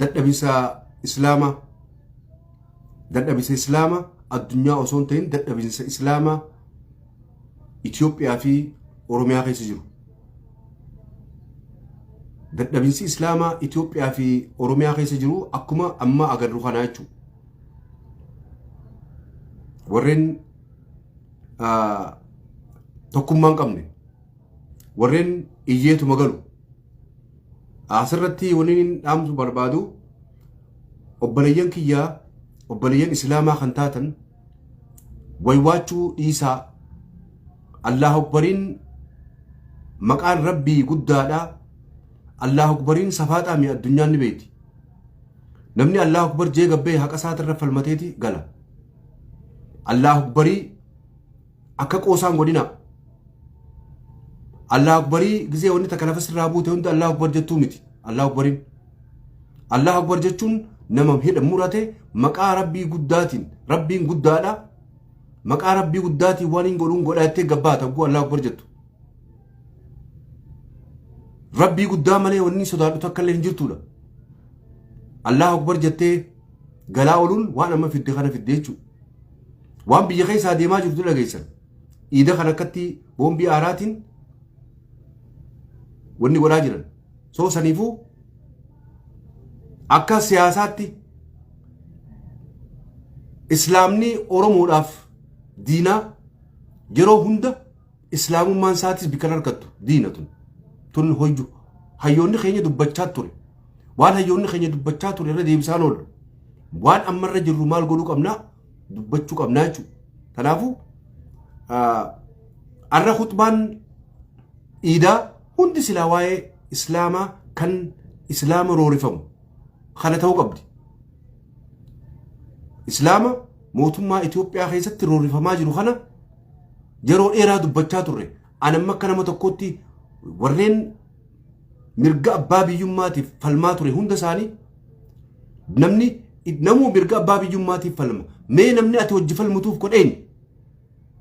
Dadhabinsa Islaamaa dadhabinsa Islaamaa addunyaa osoo hin ta'in dadhabinsa Islaamaa Itoophiyaa fi Oromiyaa keessa jiru. Dadhabinsi Islaamaa Itoophiyaa fi Oromiyaa keessa jiru akkuma amma agarru kanaa jechuudha. Warreen tokkummaa hin qabne, warreen iyyeetuma galu. Asirratti wanni inni dhaamsu barbaadu, obboleeyyan kiyyaa, obboleeyyan Islaamaa kan taatan, waywaachuu dhiisaa. Allahu Akbariin maqaan Rabbii guddaadha. Allahu Akbariin safaaxaa mi addunyaan ni beekti. Namni Allahu Akbar jee gabbee haqa isaatirra falmateeti gala. Allahu Akbarii akka qoosaan godhina. Allahu Akbarii gizee wanni takka lafa sirraa buute hunda Allahu Akbar jettuu miti. Allahu Akbariin. Allahu Akbar jechuun nama hidha murate maqaa Rabbii guddaatiin, Rabbiin guddaadha. Maqaa Rabbii guddaatiin waan hin godhuun godha jettee gabbaata hogguu Allahu Akbar jettu. Rabbii guddaa malee wanni sodaadhu takka illee hin jirtuudha. Allahu Akbar jettee galaa ooluun waan amma fidde kana fidde jechuudha. Waan biyya keessaa deemaa jirtu dhageessan. Iida kan akkatti boombii aaraatiin wanni godhaa jiran. Soo saniifuu akka siyaasaatti Islaamni Oromoodhaaf diinaa yeroo hunda, Islaamummaan isaatis bikka argattu diina tun. Tun hoyyu hayyoonni keenya dubbachaa ture. Waan hayyoonni keenya dubbachaa ture irra deebisaan oolu. Waan ammarra jirru maal godhuu qabnaa? Dubbachuu qabnaa jechuudha. Kanaafuu arra khutbaan iidaa hundi silaa waa'ee Islaamaa kan Islaama roorifamu kana ta'uu qabdi. Islaama mootummaa Itoophiyaa keessatti roorifamaa jiru kana yeroo dheeraa dubbachaa turre. Ani amma akka nama tokkootti warreen mirga abbaa biyyummaatiif falmaa ture hunda isaanii, namni namuu mirga abbaa biyyummaatiif falma. Mee namni ati hojii falmituuf kun eenyu?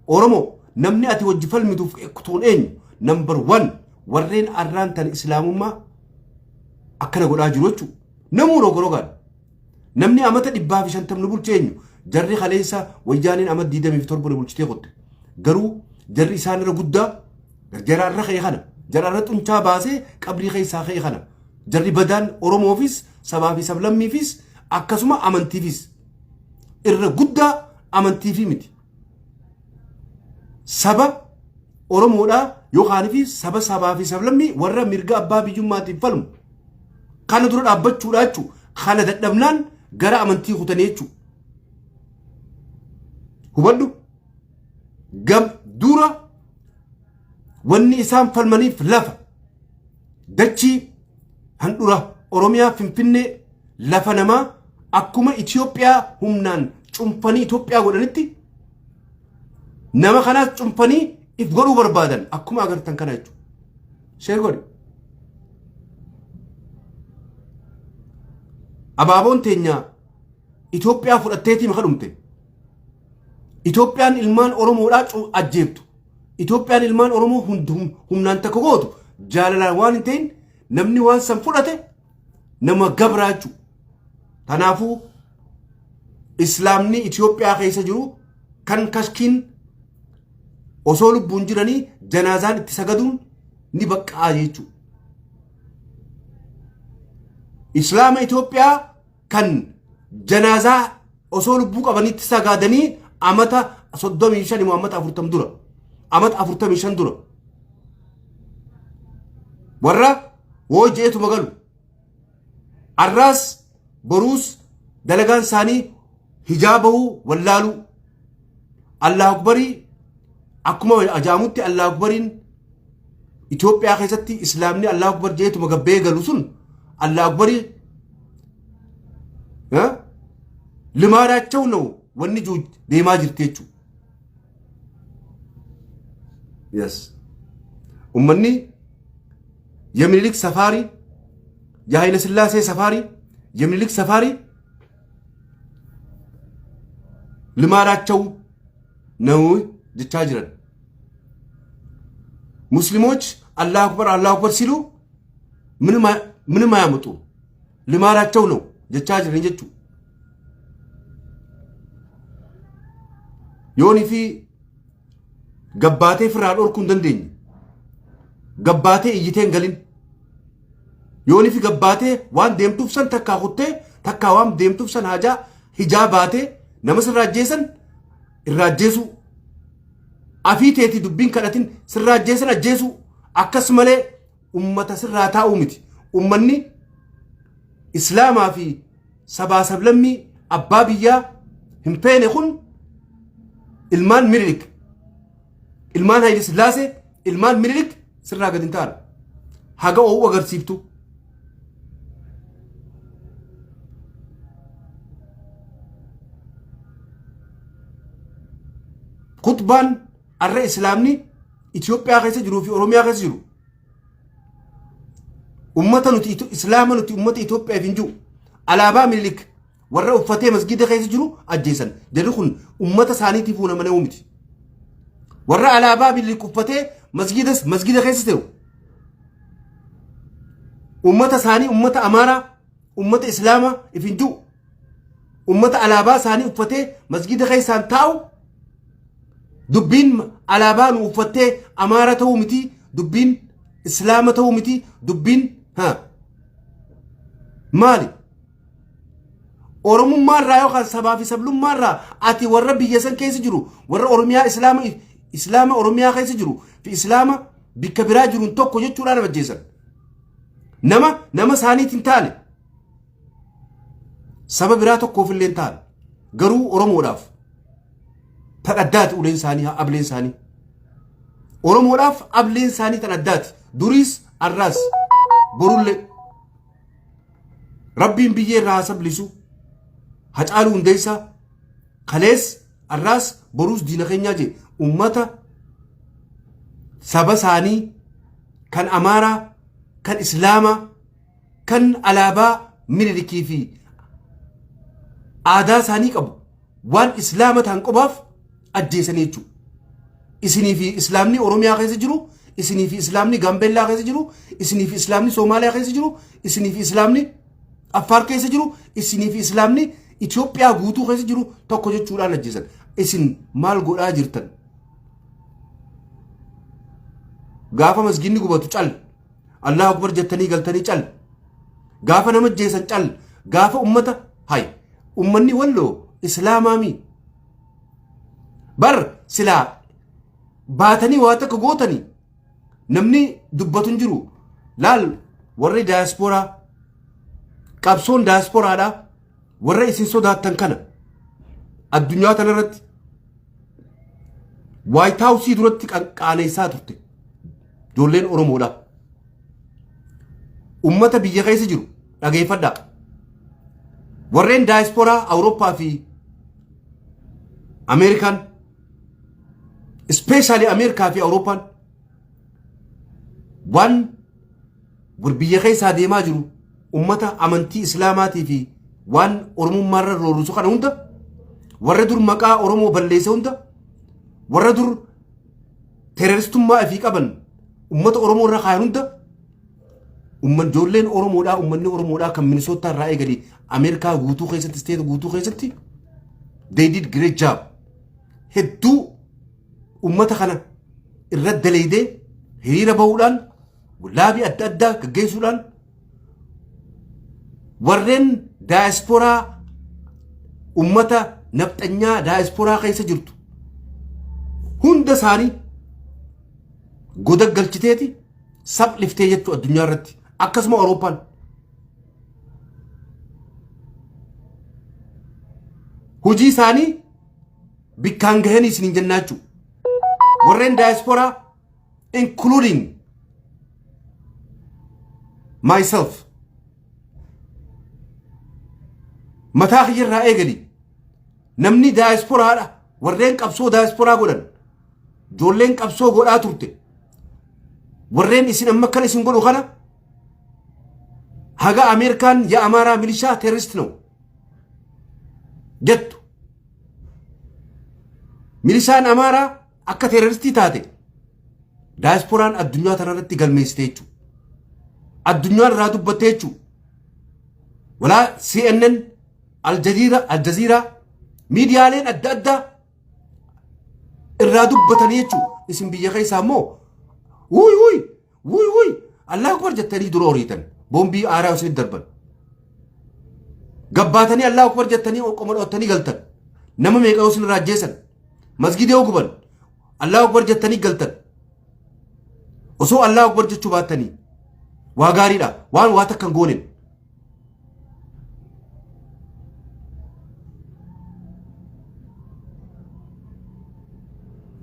Oromoo, namni ati hojii falmituuf kun eenyu? Number one, warreen arraan tan Islaamummaa akkana godhaa jiru jechuudha. Namuu roga rogaan. Namni amata 150 nu bulche eenyu? Jarri kaleessa Wayyaaneen amata 27 nu bulchitee qotte. Garuu jarri isaan irra guddaa jaraarra ka'e kana, jaraarra xuncaa baasee qabrii keessaa ka'e kana. Jarri badaan Oromoofis, sabaa fi sablammiifis, akkasuma amantiifis, irra guddaa amantiifi miti. Saba Oromoodhaa yookaan fi saba sabaa fi sablammii warra mirga abbaa biyyummaatiif falmu. Kana dura dhaabbachuudha jechuudha. Kana dadhabnaan gara amantii kutanii jechuudha. Hubadhu. Gam dura wanni isaan falmaniif lafa dachii handhura Oromiyaa Finfinnee, lafa namaa akkuma Itoophiyaa humnaan cunfanii Itoophiyaa godhanitti nama kanaas cunfanii if godhuu barbaadan, akkuma agartan kana jechuudha. Share godhi. Abaaboon teenya Itoophiyaa fudhatteetii maka dhumte. Itoophiyaan ilmaan Oromoodhaa ajjeeftu. Itoophiyaan ilmaan Oromoo humnaan takka gootu jaalalaan waan hin ta'in, namni waan san fudhate nama gabraa jechuudha. Kanaafuu Islaamni Itoophiyaa keessa jiru kan kaskiin osoo lubbuun jiranii janaazaan itti sagaduun ni baqqa'a jechuudha. Islaama Itoophiyaa kan janaazaa osoo lubbuu qabanitti sagaadanii amata 35 immoo amata 40 dura, amata 45 dura, warra woo je'eetuma galu, arraas boruus dalagaan isaanii hijaabahuu wallaaluu, Allahu Akbarii akkuma ajaamutti Allahu Akbariin Itoophiyaa keessatti Islaamni Allahu Akbar je'eetuma gabbee galu sun Allahu Akbarii ልማዳቸው ነው wanni jiru deemaa jirti jechuudha. Yes. Ummanni የሚኒሊክ ሰፋሪ፣ የኃይለ ሥላሴ ሰፋሪ፣ የሚኒሊክ ሰፋሪ ልማዳቸው ነው jechaa jiran. ሙስሊሞች አላሁ አክበር አላሁ አክበር ሲሉ ምንም አያመጡ። ልማዳቸው ነው jechaa jiran jechuudha. Yoonii fi gabbaatee firraa dhorkuu hin dandeenye. Gabbaatee iyyitee hin galin. Yoonii fi gabbaatee waan deemtuuf san takkaa kuttee, takkaa waan deemtuuf san hajaa hijaa baatee nama sirraa ajjeesan irraa ajjeesuu. Afii teetii dubbiin kadhatin sirraa ajjeesan ajjeesuu. Akkas malee ummata sirraa taa'uu miti. Ummanni Islaamaa fi sabaa sablammii abbaa biyyaa hin feene kun ilmaan Minilik, ilmaan Hayile Sillaasee, ilmaan Minilik sirraa gadi hin ta'an. Haga o'uu agarsiiftu. Kutbaan arra Islaamni Itoophiyaa keessa jiruu fi Oromiyaa keessa jiru ummata nuti Islaama nuti ummata Itoophiyaaf hin jiru, alaabaa Minilik warra uffatee masgida keessa jiru ajjeesan. Jarri kun ummata isaaniitiif nama na'uu miti. Warra alaabaa Minilik uffatee masgida keessa jiru ummata isaanii, ummata Amaaraa, ummata Islaamaa if hin jiru, ummata alaabaa isaanii uffatee masgida keessaan taa'u, dubbiin alaabaa nu uffattee Amaara ta'uu miti, dubbiin Islaama ta'uu miti, dubbiin ha maali? Oromummaa irraa yookaan sabaa fi sablummaa irraa ati warra biyya san keessa jiru, warra Oromiyaa, Islaama Oromiyaa keessa jiru fi Islaama bikka biraa jiruun tokko jechuudhaan nama ajjeesan. Nama isaaniitiin taane, saba biraa tokkoof illee hin taane, garuu Oromoodhaaf tan addaati uleen isaanii, ableen isaanii. Oromoodhaaf ableen isaanii tan addaati. Duriis, arraas, borullee. Rabbiin biyyee irraa haa sablisu. Hacaaluu Hundeessaa kalees, arraas, boruus diina keenyaa jee ummata saba isaanii kan Amaaraa, kan Islaamaa, kan alaabaa Minilikii fi aadaa isaanii qabu waan Islaama ta'an qofaaf ajjeesanii jechuudha. Isinii fi Islaamni Oromiyaa keessa jiru, isinii fi Islaamni Gaambeellaa keessa jiru, isinii fi Islaamni Soomaaliyaa keessa jiru, isinii fi Islaamni Affaar keessa jiru, isinii fi Islaamni Itoophiyaa guutuu keessa jiru tokko jechuudhaan ajjeesan. Isin maal godhaa jirtan? Gaafa masginni gubatu cal. Allahu Akbar jettanii galtanii cal. Gaafa nama ajjeesan cal. Gaafa ummata hay. Ummanni Walloo Islaamaami. Bar silaa baatanii waa takka gootanii namni dubbatu hin jiru. Laal, warri daayaspooraa, qabsoon daayaspooraadhaa warra isin sodaattan kana addunyaa tanarratti White House duratti qaaneessaa turte ijoolleen Oromoodha. Ummata biyya keessa jiru dhageeffadhaa. Warreen daayaspooraa Awurooppaa fi Ameerikaan, especially Ameerikaa fi Awurooppaan, waan biyya keessaa deemaa jiru, ummata amantii Islaamaatii fi waan Oromummaarra roorrisu kana hunda, warra dur maqaa Oromoo balleesse hunda, warra dur teroristummaa ifii qaban ummata Oromoo irra kaayan hunda, umman ijoolleen Oromoodhaa, ummanni Oromoodhaa kan Minisootaa irraa eegali Ameerikaa guutuu keessatti, state guutuu keessatti, they did great job. Hedduu ummata kana irra daleeydee hiriira bahuudhaan, lobby adda addaa gaggeessuudhaan, warreen daayasporaa, ummata nafxanyaa daayasporaa keessa jirtu hunda isaanii goda galchiteeti saphliftee jechuu addunyaa irratti. Akkasuma Awurooppaan hojii isaanii bikkaan gahanii isiniin jennaa jechuudha. Warreen daayasporaa, including myself, mataa kiyyarraa eegali, namni daayasporaadha, warreen qabsoo daayasporaa godhan, ijoolleen qabsoo godhaa turte, warreen isin amma akkana isin godhu kana, haga Ameerikaan የአማራ ሚሊሻ terrorist ነው jettu, milishaan Amaaraa akka terroristii taate daayasporaan addunyaa tanarratti galmeessite jechuudha. Addunyaan irraa dubbatte jechuudha. Walaa CNN, Aljaziira, Aljaziiraa, miidiyaaleen adda addaa irraa dubbatanii jechuudha. Isin biyya keessaa immoo wuy wuy wuy wuy Allah akbar jettanii dura horiitan boombii aaraa isin darban. Gabbaatanii Allah akbar jettanii qoma dhootanii galtan. Nama meeqa yoo isin irraa ajjeesan masgida yoo guban Allah akbar jettanii galtan. Osoo Allah akbar jechuu baattanii waa gaariidha waan waa takka hin goonen.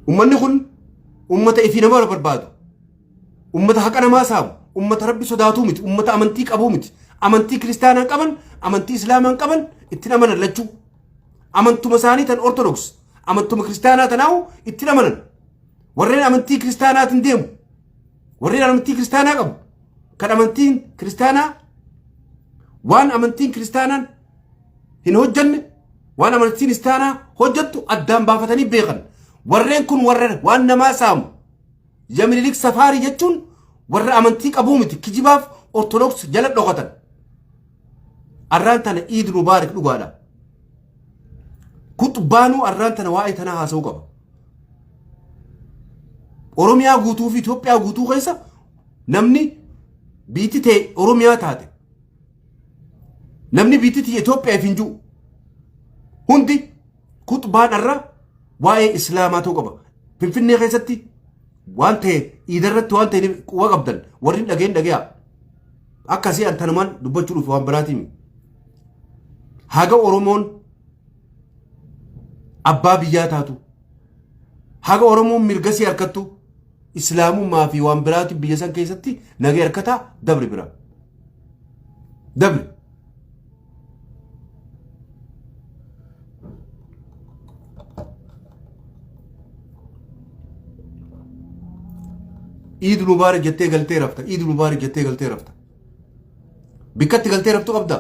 Ummanni kun ummata ifii nama barbaadu. Ummata haqa namaa saamu. Ummata rabbi sodaatuu miti. Ummata amantii qabuu miti. Amantii kiristaanaa qaban, amantii islaamaa qaban ittiin amanan lachuu. Amantuma isaanii tan ortodoks, amantuma kiristaanaa tanaahu ittiin amanan. Warreen amantii kiristaanaatiin deemu, warreen amantii kiristaanaa qabu, kan amantiin kiristaanaa waan amantiin kiristaanaan hin hojjanne waan amantiin kiristaanaa hojjattu addaan baafatanii beekan. Warreen kun warra waan namaa saamu. Yamililik safaarii jechuun warra amantii qabuu miti kijibaaf ortodoks jala dhokatan. Arraan tana Iid Mubaarik dhugaadha. Kuxbaanuu arraan tana waa'ee tanaa haasa'uu qaba. Oromiyaa guutuu fi Itoophiyaa guutuu keessa namni biitti ta'e Oromiyaa taate namni biitti ta'e Itoophiyaa hin jiru hundi kuxbaan irra waa'ee Islaamaa ta'uu qaba. Finfinnee keessatti waan ta'e iidarratti waan ta'e quba qabdan warri hin dhageen dhagaya. Akkasii an tanumaan dubbachuu dhufe waan biraatiin. Haga Oromoon abbaa biyyaa taatu haga Oromoon mirga sii harkattu islaamummaa fi waan biraatu biyya san keessatti nagee harkataa dabri bira. Dabri. Iid mubaarak jettee galtee rafta. Iid mubaarak jettee galtee rafta. Bikkatti galtee raftu qabda.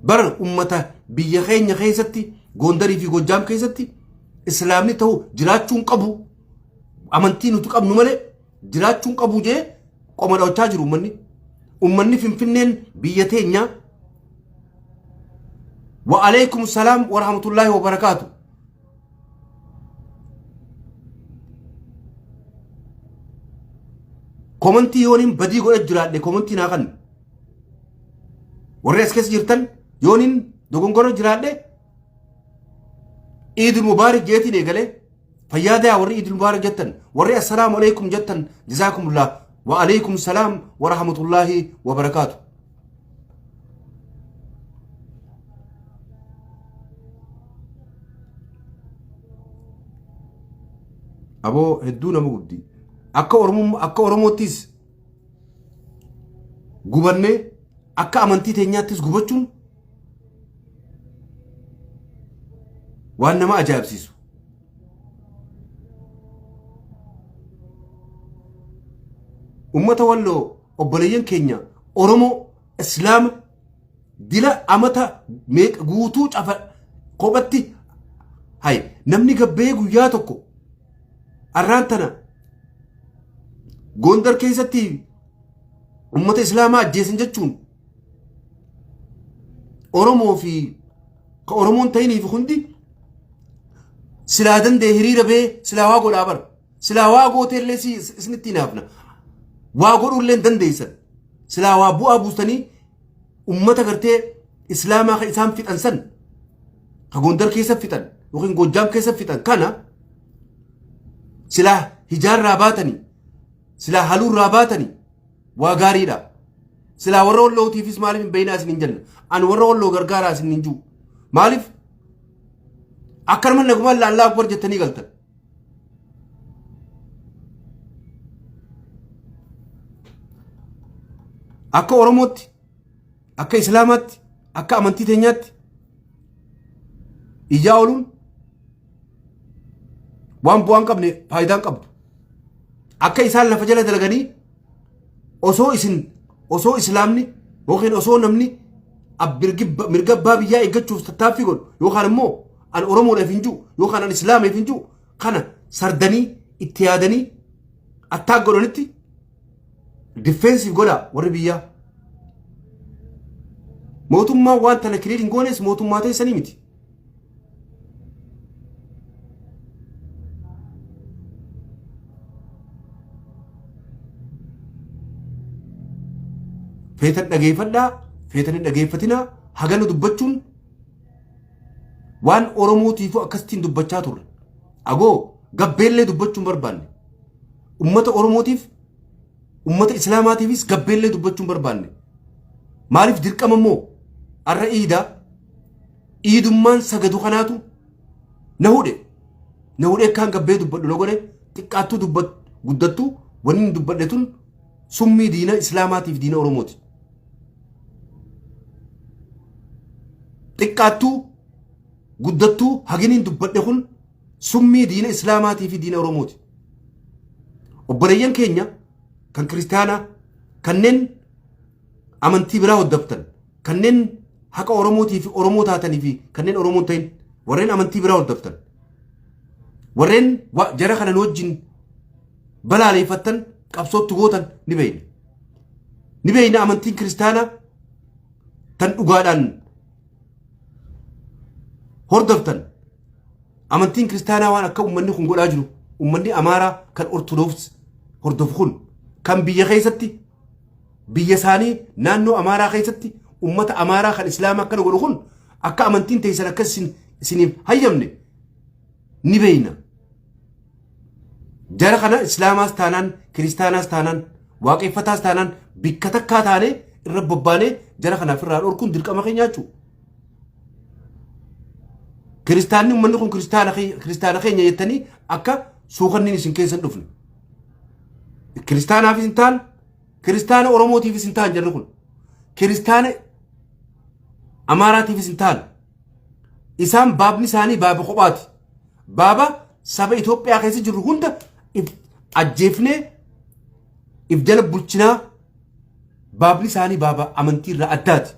Bara ummata biyya keenya keessatti Gondarii fi Gojjaam keessatti islaamni ta'u jiraachuun qabu amantii nuti qabnu malee jiraachuun qabu jee qoma dhawachaa jiru ummanni. Ummanni Finfinneen biyya teenya wa alaikum salaam wa rahmatullahi wa barakaatu. Komantii yooniin badii godhe jiraadhe komantii naa kannu. Warri as keessa jirtan yooniin dogongora jiraadhe Iidul Mubaarik jeetiin eegalee fayyaa dayaa warri Iidul Mubaarik jettan warri assalaamu alaikum jettan jazaakumullah wa alaikum salaam wa rahmatullaahi wa barakaatu. Aboo hedduu nama gubdi. Akka Oromoo akka Oromoottis gubannee akka amantii teenyaattis gubachuun waan nama ajaa'ibsiisu. Ummata walloo obboleeyyan keenya Oromoo Islaama dila amata meeqa guutuu cafa kophatti hay namni gabbee guyyaa tokko arraan tana Gondar keessatti ummata Islaamaa ajjeesan jechuun Oromoo fi ka Oromoon ta'iniif hundi silaa danda'e hiriira bee silaa waa godhaa bara. Silaa waa gootee illee si isinitti hinaafna. Waa godhuu illee hin dandeessan. Silaa waa bu'aa buustanii ummata gartee Islaamaa kan isaan fixan san ka Gondar keessa fixan yookiin Gojjaam keessa fixan kana silaa hijaarraa baatanii silaa haluurraa baatanii waa gaariidha. Silaa warra wallootiifis maaliif hin beeyinaa isin hin jenna. Ani warra walloo gargaaraa isin hin jiru. Maaliif akkanuma nagumaan laallaa akbar jettanii galtan. Akka Oromootti, akka Islaamaatti, akka amantii teenyaatti iyyaa ooluun waan bu'aa hin qabne faayidaa hin qabdu. Akka isaan lafa jala dalaganii osoo isin osoo islaamni yookiin osoo namni mirga abbaa biyyaa eeggachuuf tattaaffii godhu yookaan immoo an Oromoodhaaf hin jiru yookaan an Islaamaaf hin jiru kana sardanii itti yaadanii attaak godhanitti difeensiif godhaa warri biyyaa. Mootummaan waan tana clear hin goones mootummaa teessanii miti. Feetan dhageeffadhaa, feetan hin dhageeffatinaa, hagana dubbachuun waan Oromootiifuu akkasittiin dubbachaa turre. Agoo gabbeellee dubbachuu hin barbaanne. Ummata Oromootiif, ummata Islaamaatiifis gabbeellee dubbachuu hin barbaanne. Maaliif dirqama immoo arra iidaa iidummaan sagadu kanaatu na hudhe. Na hudhee akkaan gabbee dubbadhu na godhe xiqqaattuu dubbat guddattuu wanni hin dubbadhe tun summii diina Islaamaatiif diina Oromooti. Xiqqaattuu guddattuu haginiin dubbadhe kun summii diina Islaamaatii fi diina Oromooti. Obboleeyyan keenya kan kiristaanaa kanneen amantii biraa hordoftan kanneen haqa Oromootii fi Oromoo taatanii fi kanneen Oromoo hin ta'in warreen amantii biraa hordoftan warreen jara kana nu wajjin balaaleeffattan qabsootti gootan ni beeyna. Ni beeyna amantiin kiristaanaa tan dhugaadhaan hordoftan amantiin kiristaanaa waan akka ummanni kun godhaa jiru ummanni Amaaraa kan Ortodoks hordofu kun kan biyya keessatti biyya isaanii naannoo Amaaraa keessatti ummata Amaaraa kan Islaamaa akkana godhu kun akka amantiin teessan akka isiniif hayyamne ni beeyna. Jara kana Islaamaas taanaan Kiristaanaas taanaan Waaqeffataas taanaan bikka takkaa taanee irra bobbaanee jara kanaaf irraa dhorkuun dirqama keenya jechuudha. Kiristaanni uummanni kun kiristaana keenya jettanii akka suukanniin isin keessa hin dhufne. Kiristaanaafis hin ta'an, kiristaana Oromootiifis hin ta'an jarri kun. Kiristaana Amaaraatiifis hin ta'an. Isaan baabni isaanii baaba kophaati. Baaba saba Itoophiyaa keessa jirru hunda if ajjeefnee if jala bulchinaa baabni isaanii baaba amantii irraa addaati.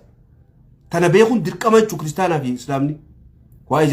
Tana beekuun dirqama jechuun kiristaanaa fi islaamni. Waa'ee